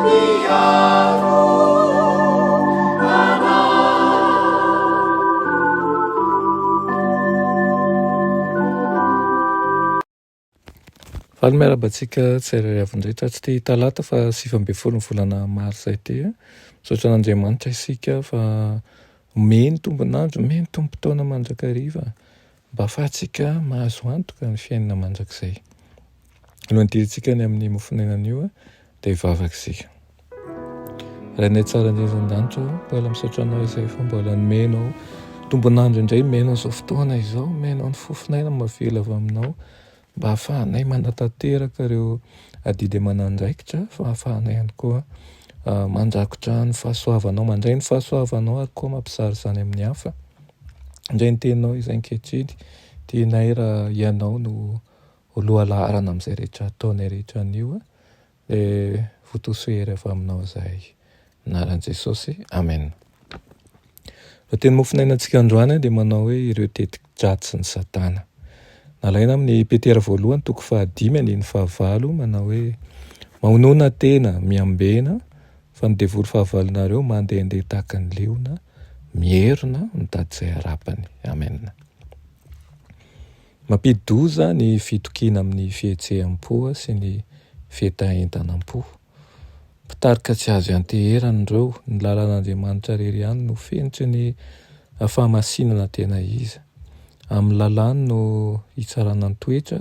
Mpiaro anay. Faly miarahaba antsika tsirairay avy indray tratr'ity talata faha 19 ny volana marsa ity. Misaotra an'Andriamanitra isika fa omeny tombon'andro, omeny tombon-taona mandrakariva mba ahafahantsika mahazo antoka ny fiainana mandrakizay. Alohan'ny hidirantsika any amin'ny mofonaina anio dia hivavaka isika. Rainay tsara indrindra an-danitra ô, mbola misaotra anao izay fa mbola nomenao tombon'andro indray, nomenao izao fotoana izao, nomenao ny fofonaina mahavelo avy aminao mba hahafahanay manatanteraka ireo adidy aman'andraikitra fa hahafahanay ihany koa mandrakotra ny fahasoavanao, mandray ny fahasoavanao ary koa mampizara izany amin'ny hafa. Indray ny teninao izay ankehitriny, tianay raha ianao no ho lohalaharana amin'izay rehetra ataonay rehetra anio. Dia votoso hery avy aminao izahay. Anaran'i Jesosy. Amen. Ny teny mofonainantsika androany dia manao hoe ireo teti-dratsin'i Satana. Nalaina amin'ny Petera voalohany toko fahadimy andininy fahavalo manao hoe mahonona tena, miambena, fa ny devoly fahavalonareo mandehandeha tahaka ny liona, mierona, mitady izay harapany. Amen. Mampidi-doza ny fitokiana amin'ny fihetseham-po sy ny fihetahentanam-po. Mpitarika tsy azo ianteherana ireo, ny lalan'Andriamanitra irery ihany no fenitry ny fahamasinana tena izy. Amin'ny lalàny no hitsarana ny toetra.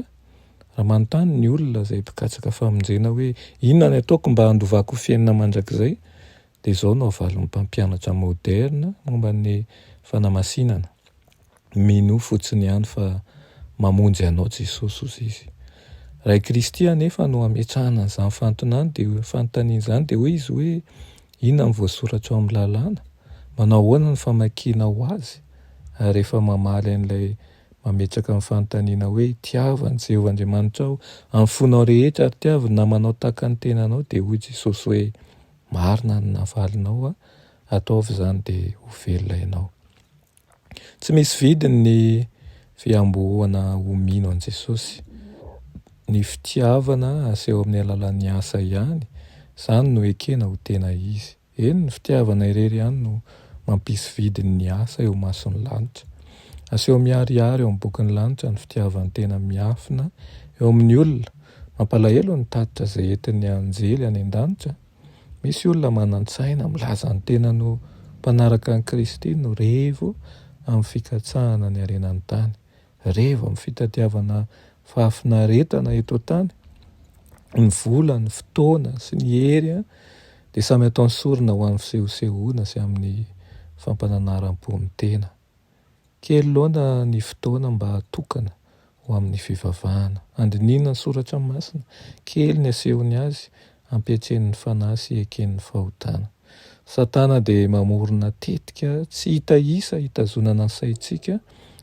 Raha manontany ny olona izay mpikatsaka famonjena hoe inona ny ataoko mba handovako fiainana mandrakizay, dia izao no avalin'ny mpampianatra moderna momba ny fanamasinana. Minoa fotsiny ihany fa mamonjy anao Jesosy hozy izy. Raha i Kristy anefa no ametrahana an'izany fantonany dia fanontaniana izany dia hoy izy hoe inona no voasoratra ao amin'ny lalàna? Manao ahoana ny famakianao azy? Ary rehefa mamaly an'ilay mametraka ny fanontaniana hoe tiavo an'i Jehovah Andriamanitrao amin'ny fonao rehetra ary tiavo ny namanao tahaka ny tenanao dia hoy Jesosy hoe marina ny navalinao ataovy izany dia ho velona ianao. Tsy misy vidiny ny fihamboana ho mino an'i Jesosy. Ny fitiavana aseho amin'ny alalan'ny asa ihany, izany no ekena ho tena izy. Eny, ny fitiavana irery ihany no mampisy vidiny ny asa eo imason'ny lanitra. Aseho miharihary ao amin'ny bokin'ny lanitra ny fitiavan-tena miafina eo amin'ny olona. Mampalahelo ny tatitra izay entin'ny anjely any an-danitra. Misy olona manan-tsaina milaza ny tenany ho mpanaraka an'i Kristy no revo amin'ny fikatsahana ny harenan'ny tany, revo amin'ny fitadiavana fahafinaretana eto an-tany. Ny vola, ny fotoana sy ny hery dia samy ataony sorona ho an'ny fisehosehoana sy amin'ny fampananaram-po ny tena. Kely loana ny fotoana mba hatokana ho amin'ny fivavahana. Handinihina ny soratra masina, kely ny asehony azy, ampietren'ny fanahy sy eken'ny fahotana. Satana dia mamorona tetika tsy hita isa hitazonana ny saintsika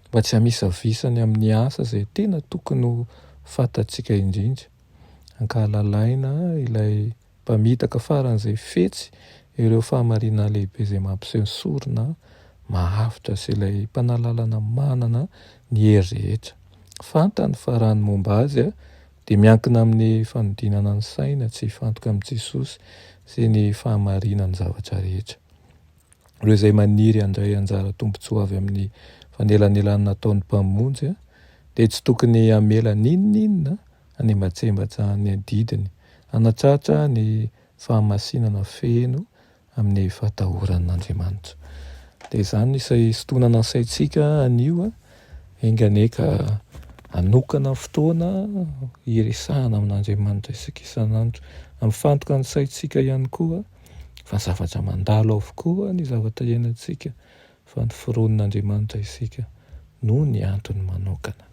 mba tsy hamisavisany amin'ny asa izay tena tokony ho fantatsika indrindra. Ankahalalaina ilay Mpamitaka faran'izay fetsy ireo fahamarinana lehibe izay mampiseho ny sorona mahavitra sy ilay mpanalalana manana ny hery rehetra. Fantany fa raha ny momba azy dia miankina amin'ny fanodinana ny saina tsy hifantoka amin'i Jesosy sy ny fahamarinan'ny zavatra rehetra. Ireo izay maniry handray anjara tombontsoa avy amin'ny fanelanelanana nataon'ny Mpamonjy dia tsy tokony hamela n'inon'inona hanembatsembatsa ny adidiny, hanatratra ny fahamasinana feno amin'ny fahatahorana an'Andriamanitra. Dia izany no hisintonana ny saintsika anio, enga anie ka hanokana fotoana hiresahana amin'Andriamanitra isika isan'andro. Hampifantoka ny saintsika ihany koa fa zavatra mandalo avokoa ny zavatra iainantsika fa noforonin'Andriamanitra isika noho ny antony manokana.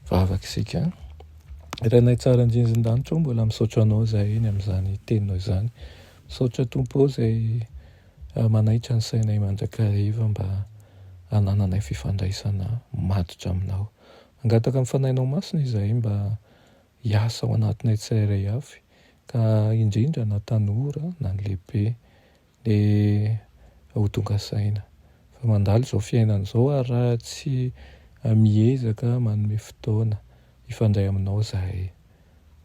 Vavaka isika. Rainay tsara indrindra an-danitra ô, mbola misaotra Anao izahay ny amin'izany teninao izany. Misaotra Tompo ô izay ah, manaitra ny sainay mandrakariva mba hanananay fifandraisana matotra aminao. Mangataka amin'ny Fanahinao Masina izahay mba hiasa ao anatinay tsirairay avy, ka indrindra na tanora na ny lehibe Dia ho tonga saina fa mandalo izao fiainana izao ary raha tsy miezaka manome fotoana hifandray aminao izahay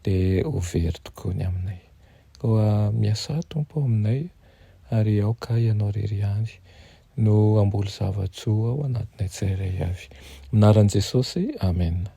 dia ho very tokoa ny aminay. Koa miasà Tompo ao aminay ary aoka Ianao irery ihany no hamboly zava-tsoa ao anatinay tsirairay avy. Amin'ny anaran'i Jesosy, Amena.